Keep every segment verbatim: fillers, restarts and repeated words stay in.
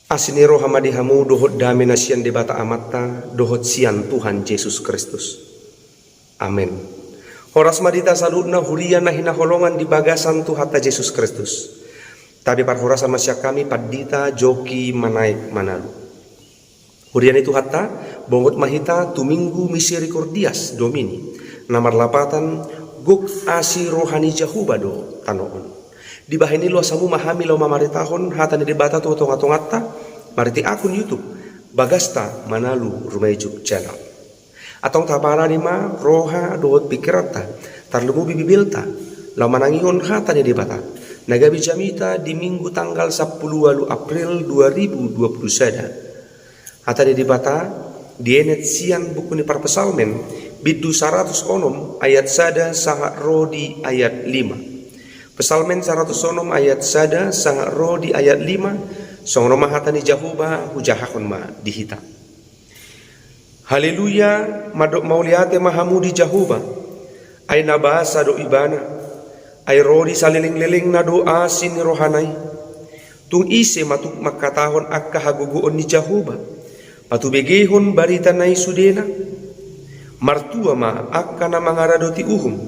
Asi ni roha ma di hamu dohot dame na sian Debata Amanta dohot sian Tuhan Jesus Kristus. Amen. Horas ma di hita saluhutna huria na hinaholongan di bagasan Tuhanta Jesus Kristus. Tabi parhorasan ma sian hami Pandita Joki Manaek Manalu. Huria ni Tuhanta, bongot ma hita tu Minggu Misericordias Domini, na marlapatan gok asi roha ni Jahowa do tano on. Dibahen i luas hamu ma hami laho mamaritahon hata ni Debata tu tongatonganta, marhite akun YouTube Bagasta Manalu Rumejuk Channel. Antong taparani ma roha dohot pingkiranta, tarlumobi bibelta, laho manangihon hata ni Debata na gabe jamita di Minggu tanggal sampulu ualu April dua ribu dua pulu sada. Hata ni Debata dienet sian buku ni Parpsalmen, bindu saratus onom ayat sada sahat ro di ayat lima. Psalmen saratus onom ayat sada sahat ro di ayat lima. Songon on ma hata ni Jahowa, hujahahon ma di hita. Haleluya, mandok mauliate ma hamu di Jahowa, ai na basa do Ibana, ai ro di salelenglelengna do asi ni rohana i. Tung ise ma tuk mangkatahon angka hagogoon ni Jahowa, patubegehon baritana i sudena? Martua ma angka na mangaradoti uhum,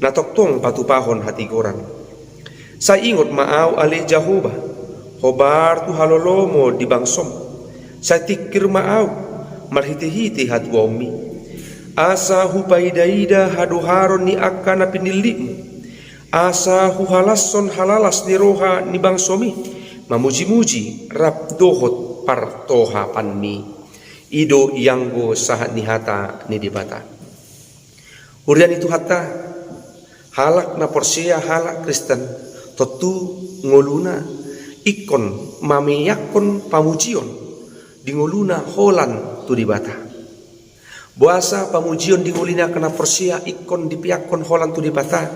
na tongtong patupahon hatigoran. Sai ingot ma ahu ale Jahowa, hombar tu halolomu di bangsom. Sai tingkir ma ahu, marhitehite hatuaonmi. Asa hupaidaida hadoharon ni angka na pinillitmu. Asa huhalashon halalas ni roha ni bangsomi, mamujimuji rap dohot partohapanmi. I do ianggo sahat ni hata ni Debata. Huria ni Tuhanta, halak na porsea, halak Kristen, tontu ngoluna ingkon mameakkon pamujion di ngoluna holan tu Debata. Boasa pamujion di ngolu ni angka na porsea ingkon dipeakkon holan tu Debata?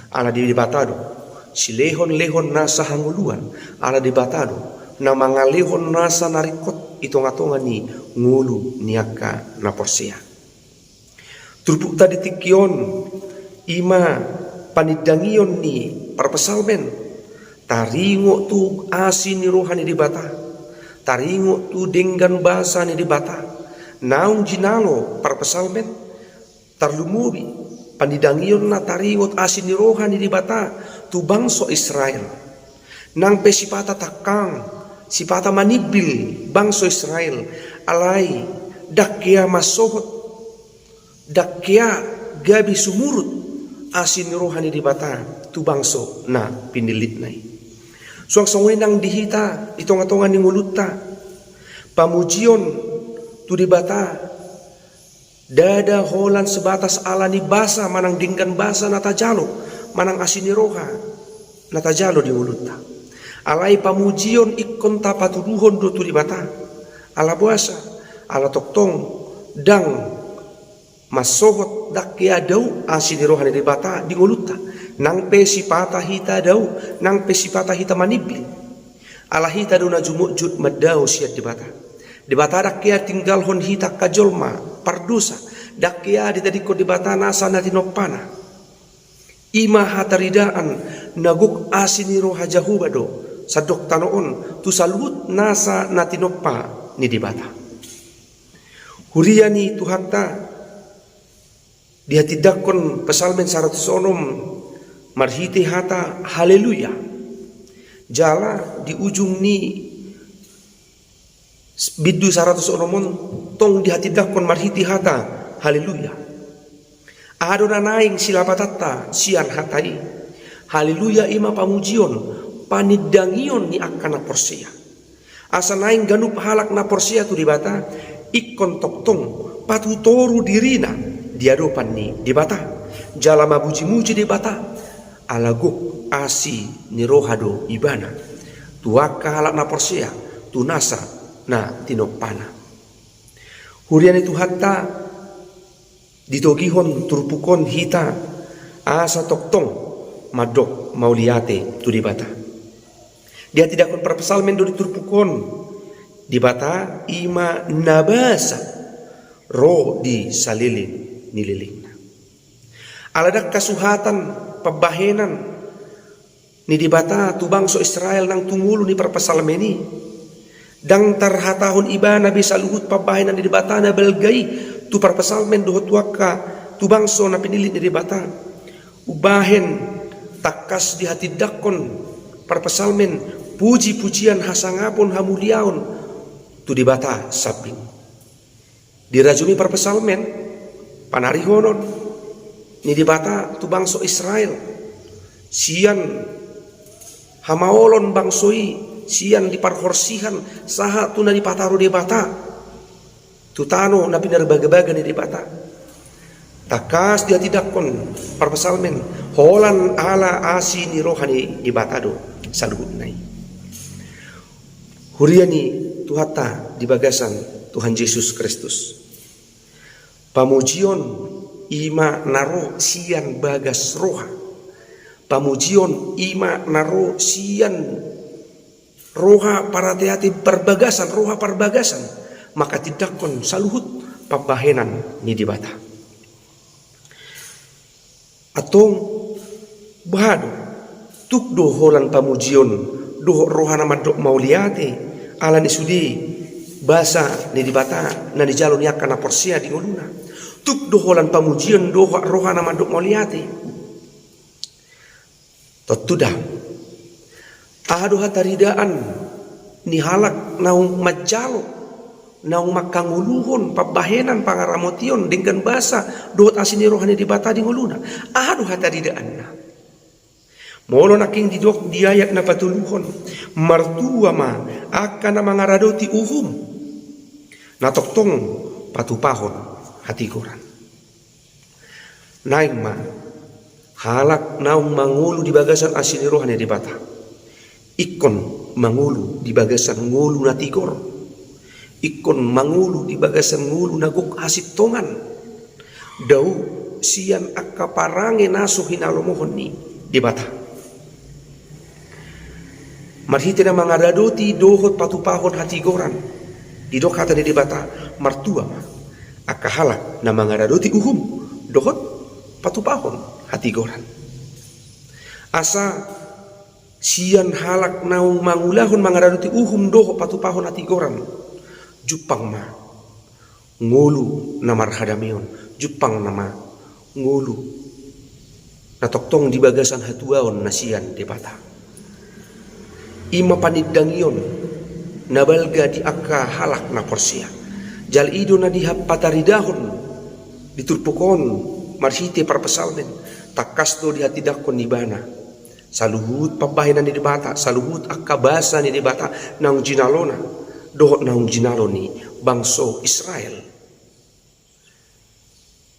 Ala Debata do silehonlehon nasa hangoluan, ala Debata do na mangalehon nasa na ringkot i tongatonga ni ngolu ni angka na porsea. Turpukta di tingki on i ma panindangion ni parpsalmen, taringot tu asi ni roha ni Debata, taringot tu denggan basa ni Debata, naung jinalo parpsalmen, tarlumobi panindangionna taringot asi ni roha ni Debata tu bangso Israel. Nang pe sipata tangkang, sipata manimbil bangso Israel, alai ndang hea mansohot, ndang hea gabe sumurut asi ni roha ni Debata tu bangso na pinillitna i. Suang songon i nang di hita i tongatonga ni ngolunta, pamujion tu Debata ndada holan sebatas ala ni basa manang denggan basa na tajalo, manang asi ni roha na tajalo di ngolunta. Alai pamujion ingkon tapatuduhon do tu Debata. Ala boasa? Ala tongtong ndang mansohot, ndang hea dao asi ni roha ni Debata di ngolunta. Nang pe sipata hita dao, nang pe sipata hita manimbil. Ala hita do na jumotjut mandao sian Debata. Debata ndang hea tinggalhon hita angka jolma pardosa, ndang hea ditadingkon Debata nasa na tinompana. I ma hataridaan na gok asi ni roha Jahowa do sandok tano on tu saluhut nasa na tinompa ni Debata. Huria ni Tuhanta, dihatindangkon Psalmen saratus onom marhite hata haleluya. Jala di ujung ni bindu saratus onom on tong dihatindangkon marhite hata haleluya. Aha do na naeng silapatanta sian hata i? Haleluya i ma pamujion, panindangion ni angka na porsea. Asa naeng ganup halak na porsea tu Debata ingkon tongtong patutoru dirina di adopan ni Debata, jala mamujimuji Debata, ala gok asi ni roha do Ibana tu angka halak na porsea, tu nasa na tinompana. Huria ni Tuhanta, ditogihon turpuk on hita asa tongtong mandok mauliate tu Debata. Dihatindangkon parpsalmen do di turpuk on, Debata i ma na basa ro di saleleng ni lelengna. Ala ndang hasuhatan pambahenan ni Debata tu bangso Israel nang tu ngolu ni parpsalmen i, Ndang tarhatahon ibana be saluhut pambahenan ni Debata na balga i tu parpsalmen dohot tu angka tu bangso na pinillit ni Debata. Umbahen tangkas dihatindangkon parpsalmen puji-pujian, hasangapon, hamuliaon tu Debata sambing. Dirajumi parpsalmen panarihonon ni Debata tu bangso Israel, sian hamaolon bangso i, sian di parhorsihan sahat tu na dipataru Debata tu tano na pinarbagabaga ni Debata. Tangkas dihatindangkon parpsalmen holan ala asi ni roha ni Debata do saluhutna i. Huria ni Tuhanta di bagasan Tuhan Jesus Kristus, pamujion i ma na ro sian bagas roha. Pamujion i ma na ro sian roha parateate parbagasan, roha parbagasan, manghatindangkon saluhut pambahenan ni Debata. Antong, boha do? Tuk do holan pamujion dohot roha na mandok mauliate ala ni sude basa ni Debata na nijalo ni angka na porsea di ngoluna? Tuk do holan pamujion dohot roha na mandok mauliate? Tontu da. Aha do hataridaan ni halak naung manjalo, naung manghangoluhon pambahenan, pangaramotion denggan basa dohot asi ni roha ni Debata di ngoluna? Aha do hataridaanna? Molo nangkin didok di ayat na patoluhon, martua ma angka na mangaradoti uhum, na tongtong patupahon hatigoran. Naeng ma halak naung mangolu di bagasan asi ni roha ni Debata ingkon mangolu di bagasan ngolu na tigor, ingkon mangolu di bagasan ngolu na gok hasintongan, dao sian angka parange na so hinalomohon ni Debata. Marhite na mangaradoti dohot patupahon hatigoran, didok hata ni Debata, martua ma angka halak na mangaradoti uhum dohot patupahon hatigoran. Asa sian halak naung mangulahon mangaradoti uhum dohot patupahon hatigoran, jumpang ma ngolu na marhadameon, jumpang ma ngolu na tongtong di bagasan hatuaon na sian Debata. I ma panindangion na balga di angka halak na porsea. Jala i do na dipataridahon di turpuk on marhite parpsalmen, tangkas do dihatindangkon ibana saluhut pambahenan ni Debata, saluhut angka basa ni Debata naung jinalona dohot naung jinalo ni bangso Israel.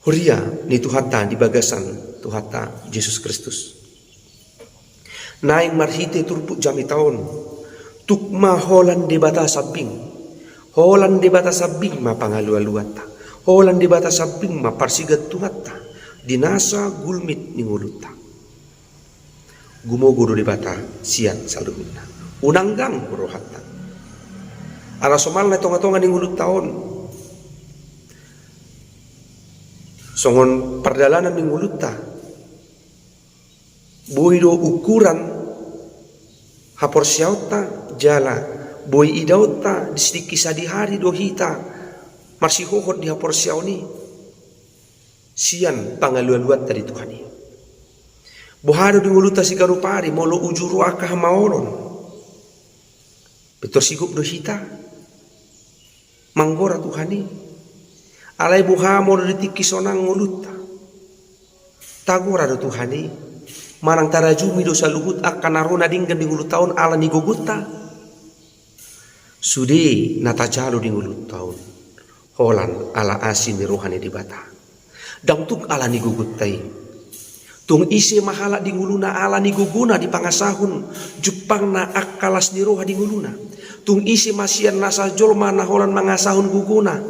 Huria ni Tuhanta di bagasan Tuhanta Jesus Kristus, naeng marhite turpuk jamita on, tuk ma holan Debata sambing. Holan Debata sambing ma pangalualuanta. Holan Debata sambing ma parsigantungonta di nasa gulmit ni ngolunta. Gumogo do Debata sian saluhutna. Unang ganggu rohanta. Ala somalna tongatonga ni ngolunta on, songon pardalanan ni ngolunta, boi do ukuran haporseaonta, jala boi idaonta di sadihari do hita marsihohot di haporseaon i sian pangalualuanta di Tuhan i. Boha do di ngolunta siganup ari molo uju ro angka hamaolon? Pintor sigop do hita manggora Tuhan i. Alai boha molo di tingki sonang ngolunta? Tagora do Tuhan i? Manang tarajumi do saluhut angka na ro na denggan di ngolunta on ala ni gogonta? Sude na tajalo di ngolunta on holan ala asi ni roha ni Debata, ndang tuk ala ni gogonta i. Tung ise ma halak di ngoluna ala ni gogona dipangasahon jumpangna angka las ni roha di ngoluna? Tung ise ma sian nasa jolma na holan mangasahon gogona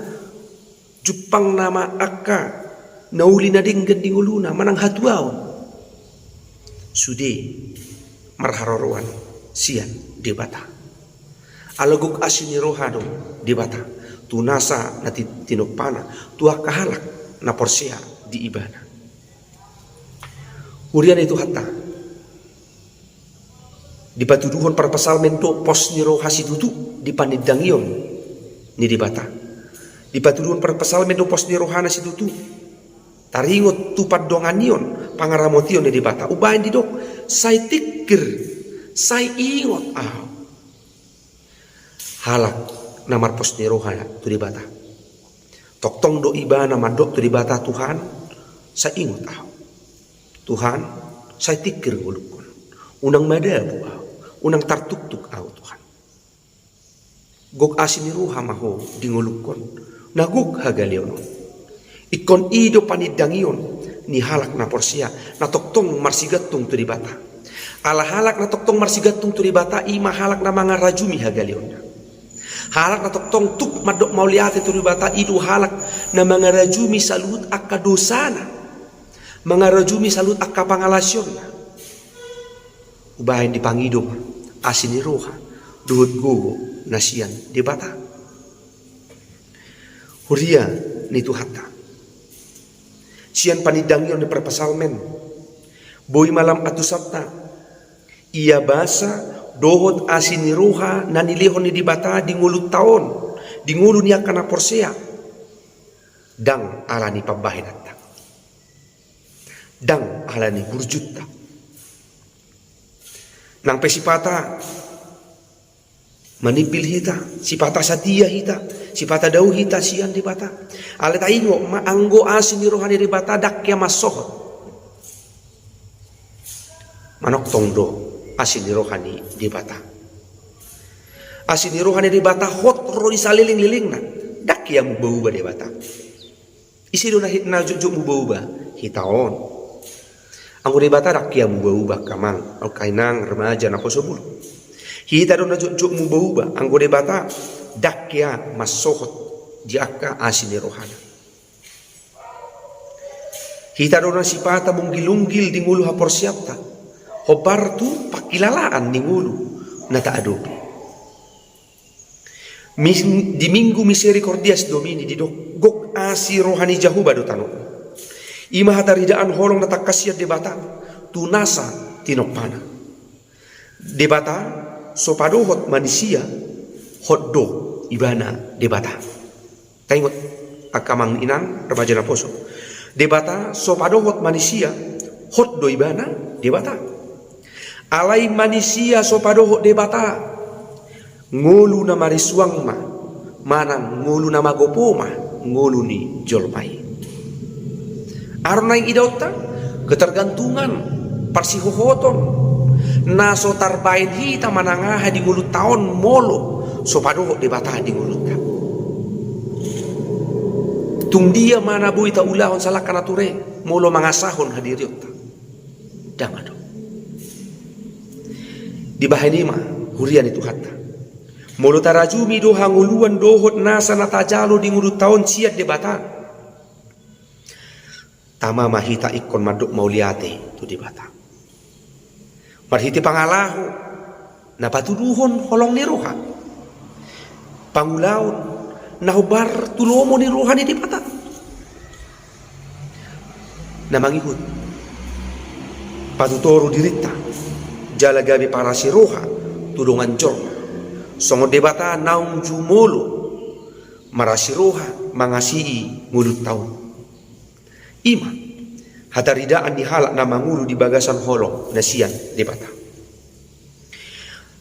jumpangna ma angka na uli na denggan di ngoluna manang hatuaon? Sude marharoroan sian Debata. Ala gok asi ni roha do Debata tu nasa na ti-, tinompana, tu angka halak na porsea di Ibana. Huria ni Tuhanta, Dipatuduhon parpsalmen do pos ni roha situtu di panindangion ni Debata. Dipatuduhon parpsalmen do pos ni rohana situtu. Taringot tu pandonganion, pangaramotion ni Debata. Umbahen didok, sai tingkir, sai ingot ahu. Halak na marpos ni roha tu Debata. Tongtong do ibana mandok tu Debata, Tuhan, sai ingot ahu. Tuhan, sai tingkir ngolungkon. Unang madabu ahu, unang tartuktuk ahu, Tuhan. Gok asi ni roha ma ho di ngolungkon, na gok hagaleon on. Ingkon i do panindangion ni halak na porsea, na tongtong marsigantung tu Debata. Ala halak na tongtong marsigantung tu Debata, i ma halak na mangarajumi hagaleonna. Halak na tongtong tuk mandok mauliate tu Debata, i do halak na mangarajumi saluhut angka dosana, mangarajumi saluhut angka pangalasionna. Umbahen dipangido ma asi ni roha dohot gogo na sian Debata. Huria ni Tuhanta, sian panindangion ni parpsalmen, boi ma lam antusanta, ia basa dohot asi ni roha na nilehon ni Debata di ngolunta on, di ngolu ni angka na porsea, ndang ala ni pambahenanta, ndang ala ni burjunta. Nang pe sipata manimpil hita, sipata satia hita, sipata dao hita sian Debata, alai taingot ma, anggo asi ni roha ni Debata ndang hea mansohot. Manongtong do asi ni roha ni Debata. Asi ni roha ni Debata hot ro di salelenglelengna. Ndang hea muba-uba Debata. Ise do na hi-, na jotjot muba-uba? Hita on. Anggo Debata ndang hea muba-uba, angka amang, angka inang, remaja, naposobulung. Hita do na jotjot muba-uba, anggo Debata ndang hea mansohot di angka asi ni rohana. Hita do na sipata munggil-unggil di ngolu haporseaonta, hombar tu pangkilalaan ni ngolu na taadopi. Mis-, di Minggu Misericordias Domini didok, gok asi roha ni Jahowa do tano on. I ma hataridaan holong na tangkas sian Debata tu nasa tinompana. Debata so padohot manisia hot do ibana Debata. Taingot, angka amang inang, remaja naposo. Debata so padohot manisia hot do ibana Debata. Alai manisia so padohot Debata, ngolu na marisuang ma, manang ngolu na magopo ma ngolu ni jolma i. Aha do naeng idaonta? Ketergantungan, parsihohoton, na so tarbaen hita manang aha di ngolunta on molo so padohot Debata di ngolunta. Tung dia ma na boi taulahon salangka na ture molo mangasahon hadirionta? Ndang adong. Dibahen i ma, huria ni Tuhanta, molo tarajumi do hangoluan dohot nasa na tajalo di ngolunta on sian Debata, tama ma hita ingkon mandok mauliate tu Debata marhite pangalaho na patuduhon holong ni roha, pangulaon na hombar tu lomo ni roha ni Debata. Na mangihut patutoru dirinta jala gabe parasi roha tu dongan jolma, songon Debata naung jumolo marasi roha mangasii ngolunta on. I ma hataridaan ni halak na mangolu di bagasan holong na sian Debata.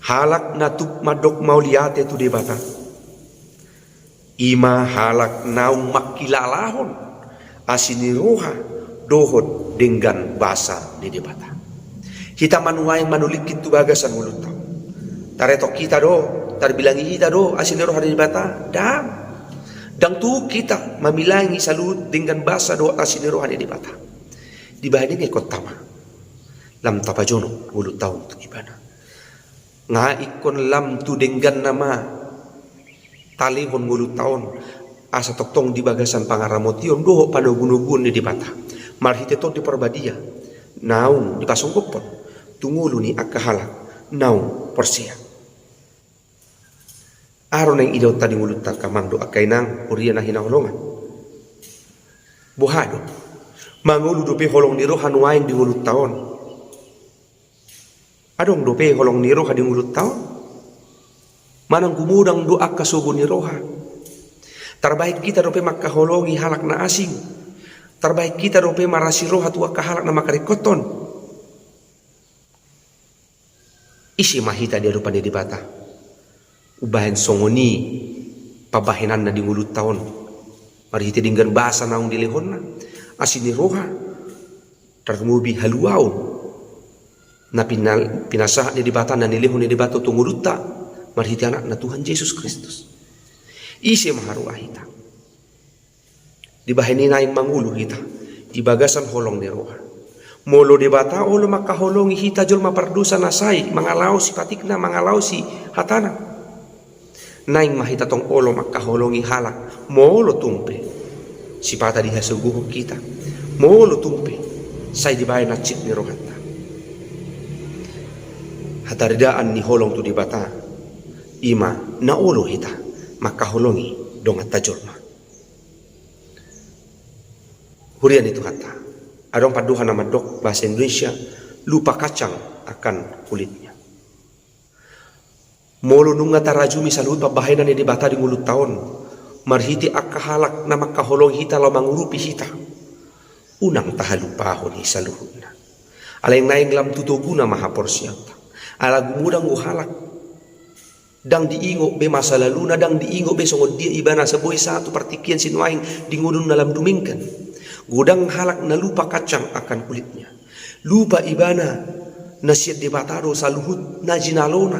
Halak na tuk mandok mauliate tu Debata, i ma halak naung mangkilalahon asi ni roha dohot denggan basa ni Debata. Hita ma nuaeng manulingkit tu bagasan ngolunta on, taretok hita do, tarbilangi hita do asi ni roha ni Debata? Ndang. Ndang tuk hita mamilangi saluhut denggan basa dohot asi ni roha ni Debata. Dibahen i nunga ingkon tama, lam tapajonok ngolunta on tu ibana. Nunga ingkon lam tu dengganna ma talehon ngolunta on, asa tongtong di bagasan pangaramotion dohot panogunoguon ni Debata marhite Tondi Parbadia naung dipasonggophon tu ngolu ni angka halak naung porsea. Aha do naeng idaonta di ngolunta, angka amang dohot angka inang, huria na hinaholongan? Boha do? Mangolu dope holong ni roha nuaeng di ngolunta on? Adong dope holong ni roha di ngolunta on? Manang gumodang do angka sogo ni roha? Tarbahen hita dope mangkaholongi halak na asing? Tarbahen hita dope marasi roha tu angka halak na mangkaringkothon? Ise ma hita di adopan ni Debata umbahen songon i pambahenanna di ngolunta on? Marhite denggan basa naung dilehonna, asi ni roha, tarlumobi haluaon na pina-, pinasahat ni Debata, na nilehon ni Debata tu ngolunta marhite Anakna Tuhan Jesus Kristus. Ise ma haroa hita? Dibahen i naeng mangolu hita di bagasan holong ni roha. Molo Debata olo mangkaholongi hita jolma pardosa na sai mangalaosi patikna, mangalaosi hatana, naeng ma hita tong olo mangkaholongi halak, molo tung pe sipata dihasogohon hita, molo tung pe sai dibahen hansit ni rohanta. Hataridaan ni holong tu Debata i ma na olo hita mangkaholongi donganta jolma. Huria ni Tuhanta, adong pandohan na mandok bahasa Indonesia, lupa kacang akan kulitnya. Molo nunga tarajumi saluhut pambahenan ni Debata di ngolunta on marhite angka halak na mangkaholongi hita laho mangurupi hita, unang tahalupahon i saluhutna. Alai naeng lam tu toguna ma haporseaonta. Ala gumodang do halak, ndang diingot be masa laluna, ndang diingot be songon dia ibana asa boi sahat tu partingkian sinuaeng di ngolu na lam dumenggan. Godang halak na lupa kacang akan kulitnya. Lupa ibana na sian Debata do saluhut na jinalona,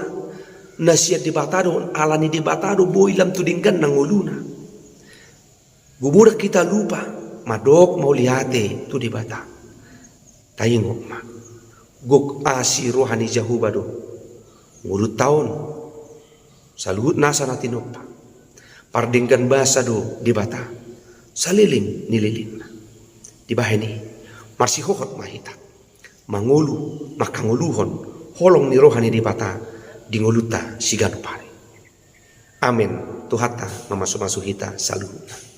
na sian Debata do, ala ni Debata do boi lam tu dengganna ngoluna. Gumodang hita lupa mandok mauliate tu Debata. Taingot ma, gok asi roha ni Jahowa do ngolunta on, saluhut nasa na tinompa. Pardenggan basa do Debata saleleng ni lelengna. Dibahen i, marsihohot ma hita mangolu, mangkangoluhon holong ni roha ni Debata di ngolunta siganup ari. Amen. Tuhanta mamasumasu hita saluhutna.